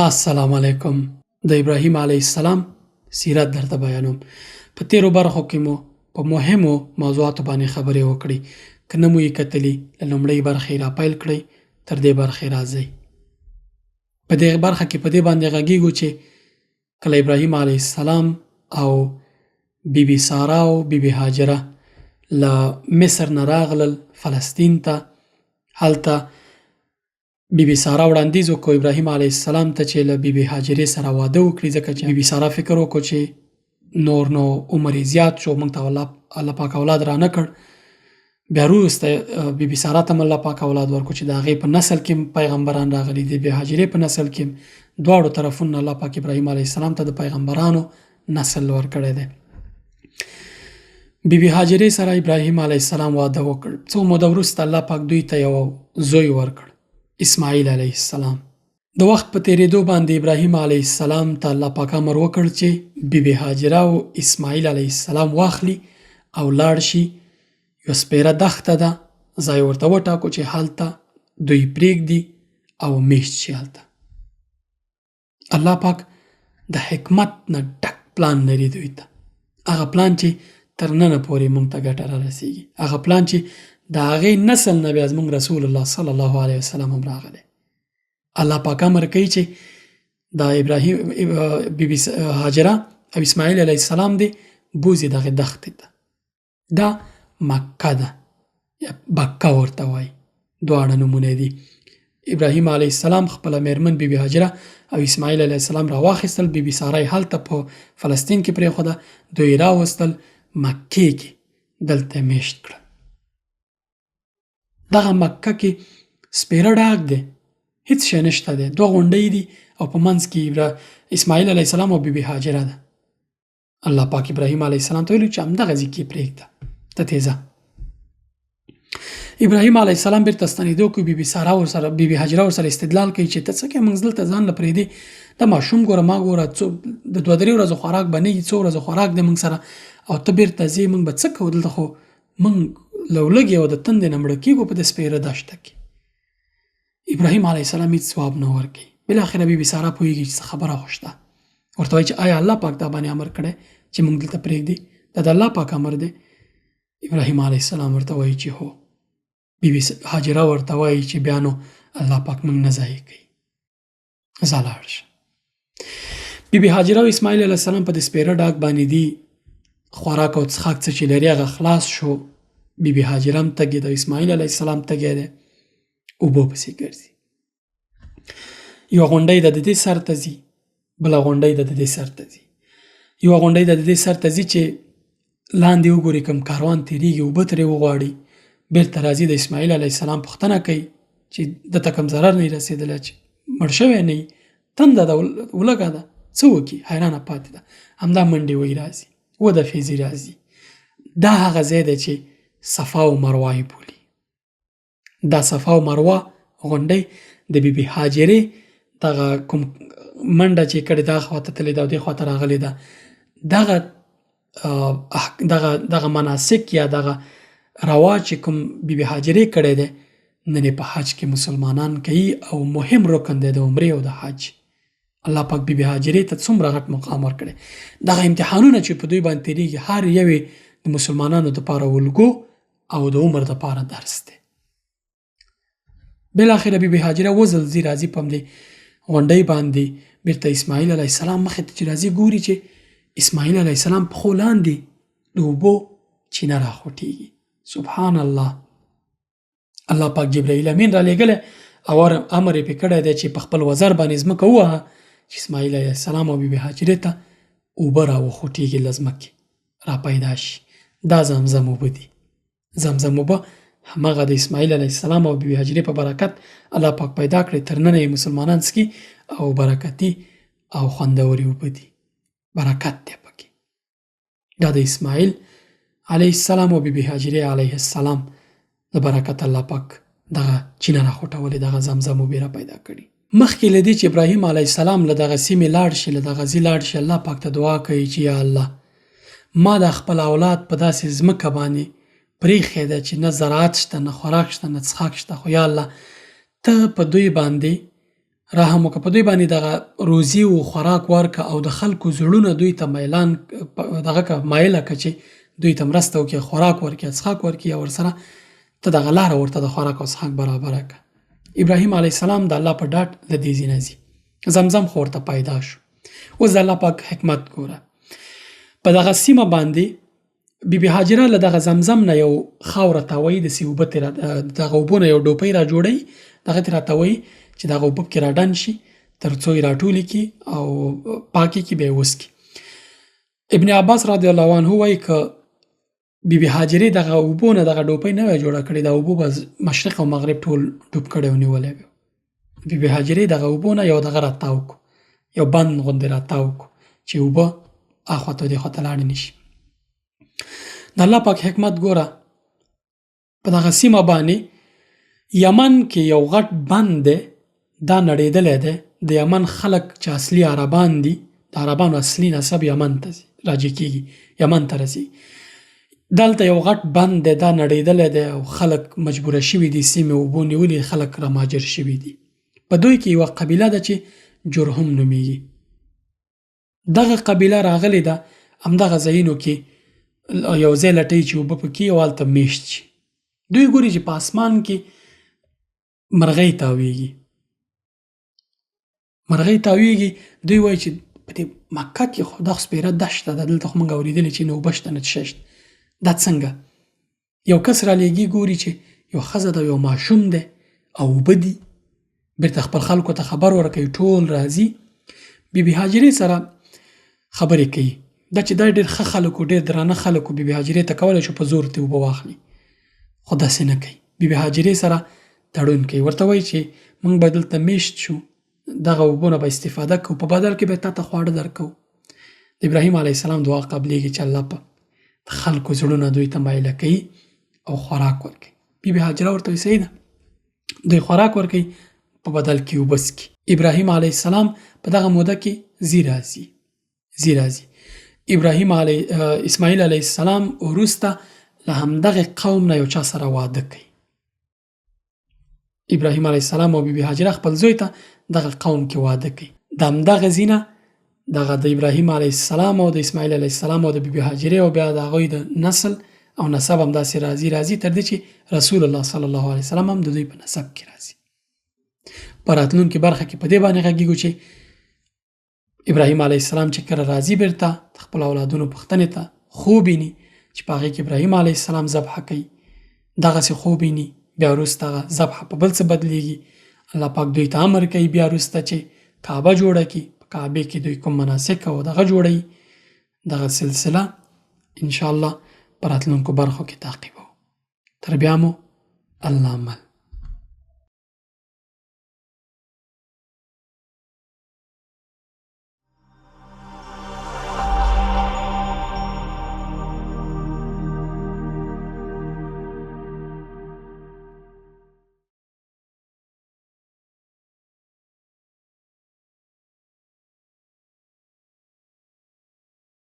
السلام علیکم. د ابراهیم علیه السلام سیرت درته بیانوم. په تیرو برخو کې مو په مهمو موضوعاتو باندې خبرې وکړې. که نه مو یې کتلي، له لومړۍ برخې را پیل کړئ تر دې برخې راځئ. په دې برخه کې په دې باندې غږیږو چې کله ابراهیم علیه السلام او بی بی سارا او بی بی هاجره له مصر نه راغلل فلسطین ته، هلته بی بی سارا وړاندیز وکړ ابراهیم علیه السلام ته چې له بی بی هاجرې سره واده وکړي، ځکه چې بی بی سارا فکر وکړ چې نور نو عمر یې زیات شو، موږ ته الله پاک اولاد را نه کړ. بیا وروسته بی بی سارا ته هم الله پاک اولاد ورکړ چې د هغې په نسل کې پیغمبران راغلي دي، بی هاجرې په نسل کې دواړو طرفونو الله پاک ابراهیم علیه السلام ته د پیغمبرانو نسل ورکړی دی. بی بی هاجرې سره ابراهیم علیه السلام واده وکړ. څو موده وروسته الله پاک دوی ته یو زوی ورکړ، اسماعیل علیه السلام. د وخت په تیریدو باندې ابراهیم علیه السلام ته الله پاک امر وکړ چې بی بی هاجره او اسماعیل علیه السلام واخلي او لاړ شي. یو سپیره دښته ده، ځای ورته وټاکو چې هلته دوی پریږدي او میشت شي هلته. الله پاک د حکمت نه ډک پلان لري دوی ته، هغه پلان چې تر ننه پورې مونږ ته ګټه را رسیږي، هغه پلان چې د هغې نسل نه بیا زمونږ رسول الله صلی الله علیه وسلم هم راغلی. الله پاک امر کوي چې د ابراهیم بی بی هاجره او اسماعیل علیه السلام دی بوزي دغه دښتې ته. دا مکه ده یا بکه ورته وایي، دواړه نومونه دي. ابراهیم علیه السلام خپله میرمن بیبي هاجره او اسماعیل علیه السلام راواخیستل، بیبي ساره یې هلته په فلسطین کې پرېښوده، دوی یې راوستل مکې کې دلته میشت کړل. دغه مکه کې سپیره ډاګ دی، هیڅ شی نشته دی، دوه غونډۍ دي او په منځ کې اسماعیل علیه السلام او بیبي هاجره ده. الله پاک ابراهیم علیه السلام ته ویل چې همدغه ځای کې پرېږده ته تیزه. ابراهیم علیه السلام بیرته ستنېدو کې بیبي سارا ورسره بیبي هاجره ورسره استدلال کوي چې ته څه کوې، موږ دلته ځان له پرېږدې، دا ماشوم ګوره ما ګوره، څو د دوه درې ورځو خوراک به نه وي، څو ورځو خوراک دی موږ سره، او ته بیرته ځې، موږ به څه کوو دلته، خو موږ له لږې او د تندې نه مړه کېږو په دې سپېره دښته کې. ابراهیم علیه السلام هیڅ ځواب نه ورکوي. بالاخره بیبي سارا پوهېږي چې څه خبره خو شته، ورته وایي چې آیا الله پاک دا باندې امر کړی چې موږ دلته پرېږدي؟ دا د الله پاک امر دی. ابراهیم علیه السلام ورته وایي چې هو. بیبي هاجره ورته وایي چې بیا نو الله پاک موږ نه ضایع کوي، ځه لاړ شه. بیبي هاجره او اسماعیل علیه السلام په دې سپېره ډاګ باندې دي، خوراک او څښاک څه چې لري هغه خلاص شو. بیبي هاجره هم تږې ده، اسماعیل علیه السلام تږی دی، اوبو پسې ګرځي. یوه غونډۍ ده د دې سر ته ځي، بله غونډۍ ده د دې سر ته ځي، یوه غونډۍ ده د دې سر ته ځي چې لاندې وګوري کوم کاروان تیریږي، اوبه ترې وغواړي. بیرته راځي، د اسماعیل علیه السلام پوښتنه کوي چې ده ته کوم ضرر نه رسېدلی، چې مړ شوی نه، تنده ده ولږه ده، څه وکړي، حیرانه پاتې ده. همدا منډې وهي راځي، اووه دفعې ځي راځي. دا هغه ځای دی چې صفا او مروه یې بولي. دا صفا او مروه غونډۍ د بی بی هاجرې دغه کوم منډه چې کړې دا خواته تللې ده او دې خواته راغلې ده، دغه دغه دغه مناسک یا دغه رواج چې کوم بی بی هاجرې کړی دی، نن یې په حج کې مسلمانان کوي او مهم رکن دی د عمرې او د حج. الله پاک بی بی هاجرې ته څومره غټ مقام ورکړی. دغه امتحانونه چې په دوی باندې تېرېږي هر یو یې د مسلمانانو دپاره الګو او د عمر دپاره درس دی. بالاخره بی بی هاجره وزل ځي راځي په همدې غونډۍ باندې، بیرته اسماعیل علیه السلام مخې ته چې راځي ګوري چې اسماعیل علیه السلام پښو لاندې د اوبو چینه راخوټېږي. سبحان الله، الله پاک جبرائیل امین را لېږلی او امر یې پرې کړی دی چې په خپل وزر باندې ځمکه ووهه چې اسماعیل علیه السلام او بی بی هاجرې ته اوبه راوخوټېږي، له ځمکې را پیدا شي. دا زمزم اوبه دي. زمزم اوبه هماغه د اسماعیل علیه السلام او بیبي هاجرې په برکت الله پاک پیدا کړې، تر ننه یې مسلمانان څکي او برکتي او خوندورې اوبه دي، برکت دی پکې. دا د اسماعیل علیه السلام او بیبي هاجرې علیه السلام د برکت الله پاک دغه چینه راخوټولې، دغه زمزم اوبه را پیدا کړي. مخکې له دې چې ابراهیم علیه السلام له دغه سیمې لاړ شي، له دغه ځي لاړ شي، الله پاک ته دعا کوي چې یا الله ما دا خپل اولاد په داسې ځمکه باندې پرېښی ده چې نه زراعت شته، نه خوراک شته، نه څښاک شته، خو یا الله ته په دوی باندې رحم وکړه په دوی باندې، دغه روزي او خوراک ورکه او د خلکو زړونه دوی ته میلان دغه که مایله که چې دوی ته مرسته وکړي، خوراک ورکړي، څښاک ورکړي او ورسره ته دغه لاره ورته د خوراک او څښاک برابره که. ابراهیم علیه السلام د الله په ډاډ له دې ځای نه ځي. زمزم خو ورته پیدا شو. اوس د الله پاک حکمت ګوره، په دغه سیمه باندې بی بی هاجره له دغه زمزم نه یو خاوره تاوي، د سی اوبه ترې دغه اوبو نه یو ډوپۍ را جوړوي، دغه ترې راتاوي چې دغه اوبه پکې راډنډ شي تر څو یې راټولې کړي او پاکې کړي، بیا یې وڅکي. ابن عباس رضی الله عنه وایي که بی بی هاجرې دغه اوبو نه دغه ډوپۍ نه وای جوړه کړې، دا اوبو به مشرق او مغرب ټول ډوب کړی او نیولی وي. بی بی هاجرې دغه اوبو نه یو دغه راتاو کو، یو بند غوندې راتاو کو چې اوبه اخوا ته دې خوا ته لاړې نه شي. د الله پاک حکمت ګوره، په دغه سیمه باندې یمن کې یو غټ بند دی، دا نړېدلی دی. د یمن خلک چې اصلي عربان دي، د عربانو اصلي نسب یمن ته راجع کیږي، یمن ته رسي. دلته یو غټ بند دی، دا نړېدلی دی او خلک مجبوره شوي دي، سیمې اوبو نیولي، خلک رامهاجر شوي دي. په دوی کې یوه قبیله ده چې جرهم نومیږي. دغه قبیله راغلې ده، همدغه ځایونو کې یو ځای لټوي چې اوبه پکې او هلته میشت شي. دوی ګوري چې په اسمان کې مرغۍ تاویږي، مرغۍ تاویږي. دوی وایي چې په دې مکه کې خو دا خو سپېره دښته ده، دلته خو موږ اورېدلي چې نه اوبه شته نه څه شته، دا څنګه؟ یو کس رالیږي، ګوري چې یو ښځه ده، یو ماشوم دی او اوبه دي. بیرته خپل خلکو ته خبر ورکوي، ټول راځي، بی بی هاجرې سره خبرې کوي. دا چې دا ډېر ښه خلک وو، ډېر درانه خلک وو، بی بی هاجرې ته کولی شو په زور ترې اوبه واخلي، خو داسې نه کوي. بی بی هاجرې سره تړون کوي، ورته وایي چې موږ به دلته میشت شو، دغه اوبو نه به استفاده کوو، په بدل کې به تا ته خواړه درکوو. د ابراهیم علیه السلام دعا قبلیږي چې الله په خلکو زړونه دوی ته مایله کوي او خوراک ورکوي. بی بی هاجره ورته وایي صحیح ده، دوی خوراک ورکوي، په بدل کې اوبه څکي. ابراهیم علیه السلام په دغه موده کې ځي راځي، ځي راځي. ابراهیم علی اسماعیل علیه السلام وروسته له همدغه قوم نه یو چا سره واده کوي. ابراهیم علیه السلام او بیبي هاجره خپل زوی ته دغه قوم کې واده کوي. د همدغه ځینه دغه د ابراهیم علیه السلام او د اسماعیل علیه السلام او د بیبي هاجرې او بیا د هغوی د نسل او نسب همداسې راځي راځي تر دې چې رسول الله صلی الله علیه وسلم هم د دوی په نسب کې راځي. په راتلونکې برخه کې په دې باندې غږیږو چې ابراهیم علیه السلام چې کله راځي بیرته د خپل اولادونو پوښتنې ته، خوب ویني چې په هغې کې ابراهیم علیه السلام ذبح کوي، دغسې خوب ویني. بیا وروسته هغه ذبح په بل څه بدلیږي. الله پاک دوی ته امر کوي بیا وروسته چې کعبه جوړه کړي، په کعبې کې دوی کوم مناسک او دغه جوړوي. دغه سلسله ان شاء الله په راتلونکو برخو کې تعقیبوو. تر بیا مو الله مل.